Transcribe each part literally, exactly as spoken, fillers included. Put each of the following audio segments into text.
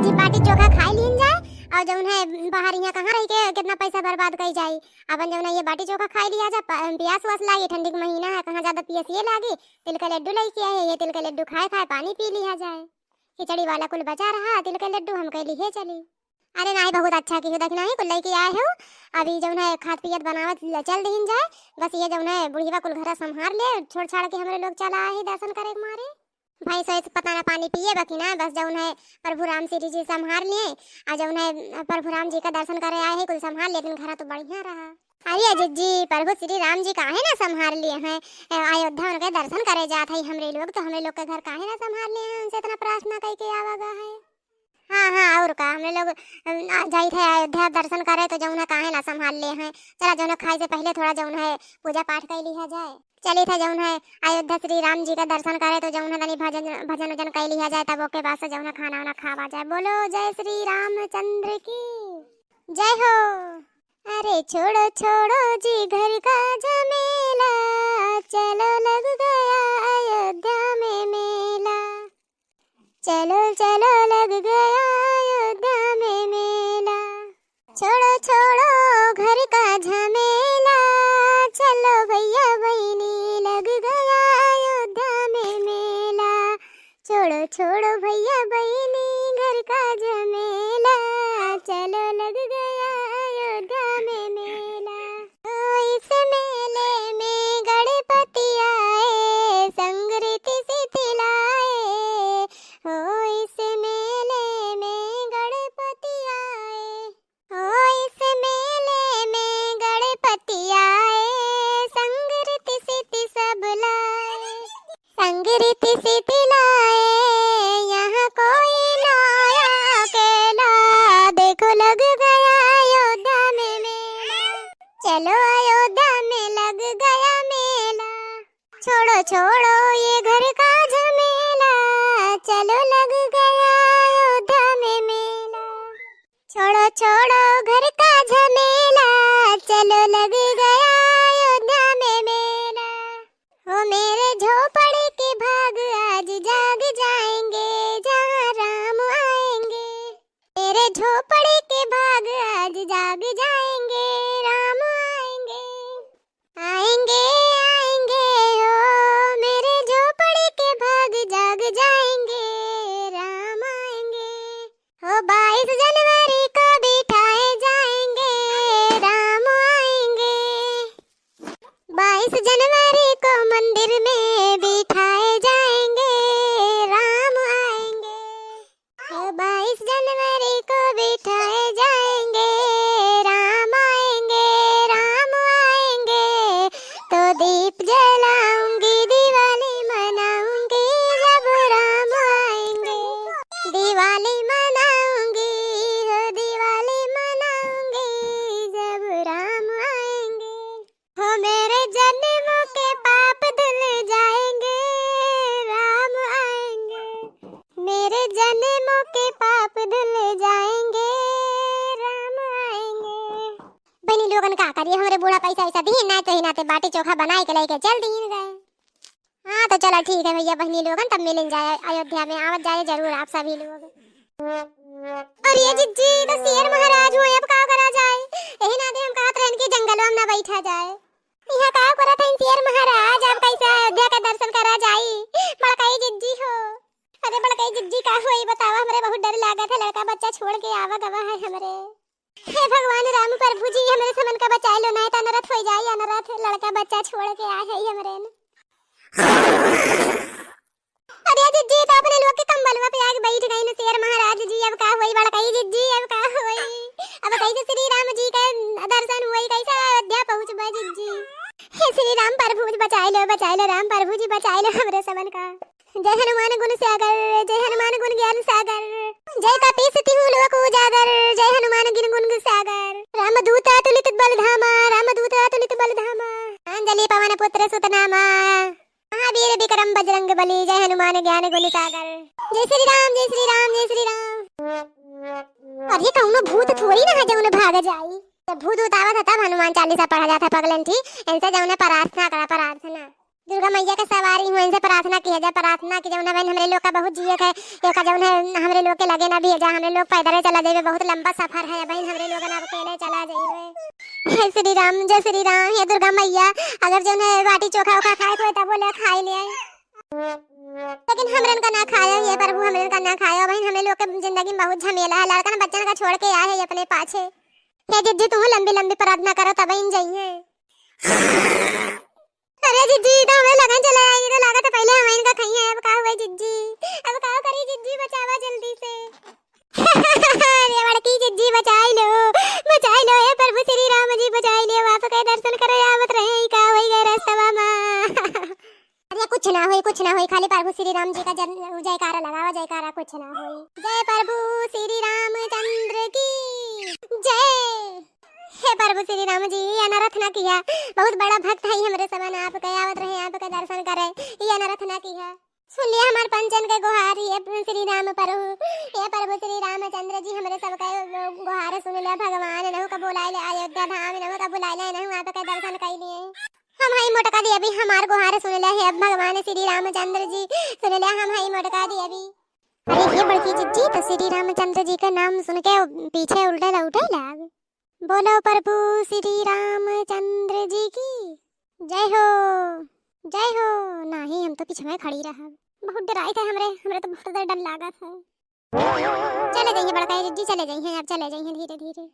जी बाटी चोखा खाई लीन जाए, और जौन है बाहर यहाँ कहाँ रह के कितना पैसा बर्बाद कई जाई। अपन जौन है ये बाटी चोखा खाई लिया जाए, प-, पियास वास लागी, ठंडी के महीना है, कहाँ ज्यादा पियासिए लागी। तिल के लड्डू लेके आए, ये तिल के लड्डू खाए खाए पानी पी लिया जाए। खिचड़ी वाला कुल बचा रहा, तिल के लड्डू हम कह लिए चली। अरे नाही, बहुत अच्छा की हो, देखना ही कुल लेके आए हो। अभी जौन है खात पियत बनावत ल-, चल दीन जाए। बस ये जौन है बुढ़िया कुल घरा संभार ले, छोड़ छाड़ के हमरे लोग चला आए हैं दर्शन करे के मारे। भैंस वैंस पता ना पानी पिए बा कि ना, बस जौन है प्रभु राम श्री जी संभार लिए, आ जौन है प्रभु राम जी का दर्शन करे आए हैं, कुल संभार लिए, लेकिन घरा तो बढ़िया रहा। अरे जिज्जी, प्रभु श्री राम जी काहे ना संभार लिए हैं, ए, अयोध्या उनके दर्शन करे जात है हमरे लोग, तो हमरे लोग के घर काहे ना संभार लिए हैं, उनसे इतना प्रार्थना कई के आवा गा है। हाँ, हाँ, और का, हमरे लोग, अम, आ, जाइत है अयोध्या दर्शन करे, तो जौन है काहे ना संभार लिए हैं। चला, जौन है खाए से पहले थोड़ा जौन है पूजा पाठ कर लिया जाए। चलित है जौन है अयोध्या श्री राम जी का दर्शन करे, तो जौन है तनी भजन, भजन उजन कर लिया जाए, तब ओके बाद से जौन है खाना वाना खावा जाए। बोलो जय श्री रामचंद्र की जय हो। अरे छोड़ो छोड़ो जी घर का झमेला, चलो लग गया अयोध्या में मेला। चलो चलो लग गया अयोध्या में मेला। छोड़ो छोड़ो घर का झमेला, चलो भैया बहिनी लग गया अयोध्या में मेला। छोड़ो छोड़ो भैया बहिनी घर का झमेला, चलो लग गया अयोध्या में मेला। ओ इस मेले में गणपति आए, संग रिद्धि सिद्धि लाए। ओ इस मेले में गणपति आए, ओ इस मेले में गणपति आए, संग रिद्धि सिद्धि सब लाए। संग रिद्धि सिद्धि लाए, यहाँ कोई ना आया अकेला। देखो लग गया अयोध्या में मेला, चलो अयोध्या में लग गया मेला। छोड़ो छोड़ो ये घर का झमेला, चलो लग गया अयोध्या में मेला। छोड़ो छोड़ो घर का झमेला, चलो लग गया अयोध्या में मेला। हो मेरे झोपड़े के भाग आज जाग जाएंगे, जहाँ राम आएंगे। मेरे झोपड़े के भाग आज जाग जाएंगे, राम आएंगे। आएंगे, आएंगे, हो मेरे झोपड़े के भाग जाग जाएंगे, राम आएंगे। हो बाईस जनवरी को बिठाए जाएंगे, राम आएंगे। बाईस जनवरी को मंदिर में बिठाए जाएंगे, राम आएंगे। हो बाईस जनवरी को बिठाए जाएंगे, राम आएंगे, राम आएंगे। तो दीप जलाऊंगी, दिवाली मनाऊंगी, जब राम आएंगे। दिवाली मनाऊंगी, हो दिवाली मनाऊंगी, जब राम आएंगे। हो मेरे जन्मों के पाप धुल जाएंगे, राम आएंगे। मेरे जन्मों के पाप धुल जाएंगे, राम आएंगे। बहिनी लोगन का करिए, हमरे बूढ़ा पैसा ऐसा दीन, ना तो ही नाते बाटी चोखा बनाए के लेके चल दीन गए। हाँ, तो चलो ठीक है भैया बहिनी लोगन, तब मिलन जाए अयोध्या में, आवत जाए जरूर आप सभी लोग। अरे जिज्जी, तो शेर महाराज हुए, अब का करा जाए? यही नाते हम कहत रहन कि जंगलवा में ना बैठा जाए। यहाँ का करत हईन शेर महाराज, अब कैसे अयोध्या के दर्शन करा जाई? बड़कई जिज्जी हो, अरे बड़कई जिज्जी, का होई बतावा, हमरे बहुत डर लागत है, लड़का बच्चा छोड़ के आवा गवा है हमरे। हे भगवान राम प्रभु जी, हमरे समन का बचाए लो, नहीं तो अनरथ हो जाई, अनरथ, लड़का बच्चा छोड़ के आए है हमरे न। अरे जिज्जी, तो अपने लोग के कंबलवा पे आके बैठ गई न शेर महाराज जी, अब का होई बड़कई जिज्जी, अब का होई? अब कैसे श्री राम जी के दर्शन हुई, कैसे अयोध्या पहुँचबे जिज्जी? हे श्री राम प्रभु जी बचाए लो, बचाए लो राम प्रभु जी, बचाए लो हमरे समन का। जय हनुमान गुण सागर, जय हनुमान गुण ज्ञान सागर, जय कपीस तिहु लोक उजागर, जय हनुमान गिन गुण सागर। रामदूत अतुलित बल धामा, रामदूत अतुलित बल धामा। अंजलि पवन पुत्र सुत नामा, महावीर विक्रम बजरंग बली, जय हनुमान ज्ञान गुण सागर। जय श्री राम, जय श्री राम, जय श्री राम। अरे कौनो भूत थोड़ी ना है जौन भाग जाई। जब भूत उत आवत है तब हनुमान चालीसा पढ़ा जात है पगलन ठीक, इनसे जौन है प्रार्थना करा, प्रार्थना। दुर्गा मैया के सवारी हुआ, इनसे प्रार्थना किया जाए, प्रार्थना की जौन है बहन हमरे लोग का बहुत जिए है, ये का जौन है हमरे लोग के लगे ना भी है जा, हमरे लोग पैदल चला जाइबे, बहुत लंबा सफर है बहन, हमरे लोग ना अकेले चला जाइबे। हे श्री राम, जय श्री राम, हे दुर्गा मैया, अगर जौन है बाटी चोखा ओखा खाए के होए तब बोले खाए ले आए, लेकिन हमरन का ना खायो, हे प्रभु, हमरन का ना खायो बहन, हमरे लोग के जिंदगी में बहुत झमेला है, लड़कन बच्चन का छोड़ के आए है अपने पाछे। हे जिज्जी, तू लंबी लंबी प्रार्थना करो तब इन जइहे। अरे जिज्जी, ई तो हमें लगन चले आई, ई तो लागत है पहले हम इनका खाइए। अब का हुआ जिज्जी, अब का करी जिज्जी, बचावा जल्दी से। अरे बड़की जिज्जी, बचाई लो, बचाई लो, हे प्रभु श्री राम जी, बचाई लो, आपके दर्शन करे आवत रहे, ई का होई गए रस्तवा मा। अरे कुछ ना होई, कुछ ना होई, खाली प्रभु श्री राम जी का जन-, जयकारा लगावा, जयकारा, कुछ ना होई। जय प्रभु श्री रामचंद्र की जय। हे प्रभु श्री राम जी, ये अनरथ ना किया, बहुत बड़ा भक्त है हमरे सबन, आपके आवत रहे, आपके दर्शन करे, ये अनरथ ना किया। सुन लिया हमार पंचन के गुहार, हे श्री राम प्रभु, हे प्रभु श्री रामचंद्र जी, हमरे सबके गुहार सुन लिया भगवान, इनहू का बुलाए ले अयोध्या धाम, इनहू का बुलाए ले, इनहू आपके दर्शन कर लिए। हम हई मोटका देवी, हमार गुहार सुन लिया हे भगवान श्री रामचंद्र जी, सुन लिया हम हई मोटका देवी। अरे हे बड़की जिज्जी, तो श्री रामचंद्र जी का नाम सुन के पीछे उल्टे लौटे लाग। बोलो प्रभु श्री रामचंद्र जी की जय हो, जय हो। नाही, हम तो पीछे में खड़ी रहब, बहुत डराइत है हमरे, हमरे तो बहुत ज्यादा डर लागत है। चले जाइए बड़का जिज्जी, चले जाइए, अब चले जाइए धीरे धीरे।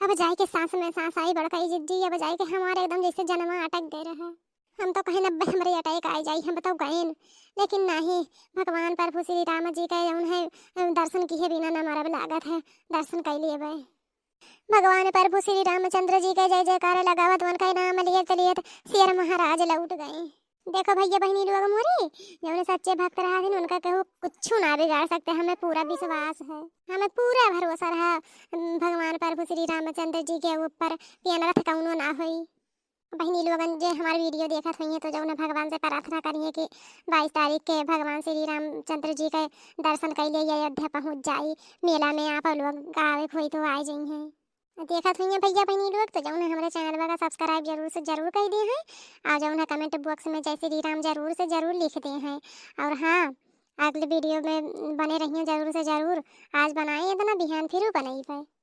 अब जाए के सांस में सांस आई बड़का जिज्जी, अब जाए के हमारे एकदम जैसे जनमा अटक गए रहे। हम तो कहेन अब हमरे अटैक आ जाई, हम तो गएन, लेकिन नाही, भगवान प्रभु श्री राम जी के जौन है, अ, दर्शन किए बिना न मरब लागत है, दर्शन कर लिए बे। भगवान प्रभु श्री रामचंद्र जी के जय जयकार लगावत, उनका नाम लियत लियत शेर महाराज लौट गए। देखो भैया बहनी लोग मोरी, जौन सच्चे भक्त रहथिन उनका केहू कुछ ना बिगाड़ सकते, हमें पूरा विश्वास है, हमें पूरा भरोसा रहा, अम, भगवान प्रभु श्री रामचंद्र जी के ऊपर, कि अनरथ कौनो ना होई। बहिनी लोगन जे हमार video देखत होइहें तो जौन है भगवान से प्रार्थना करिहें कि बाईस तारीख के भगवान श्री रामचंद्र जी के दर्शन कैले अयोध्या पहुँच जाई। मेला में आप लोग का आवे के होई तो आए जइहें। देखत होइहें भैया बहिनी लोग तो जौन है हमरे channel का subscribe जरूर से जरूर कर दिहे हैं और जौन है comment box में जय श्री राम जरूर से जरूर लिख दिहे हैं। और हाँ, अगले video में बने रहिए जरूर से जरूर। आज बनाए इतना, बिहान फिर बनाई पे।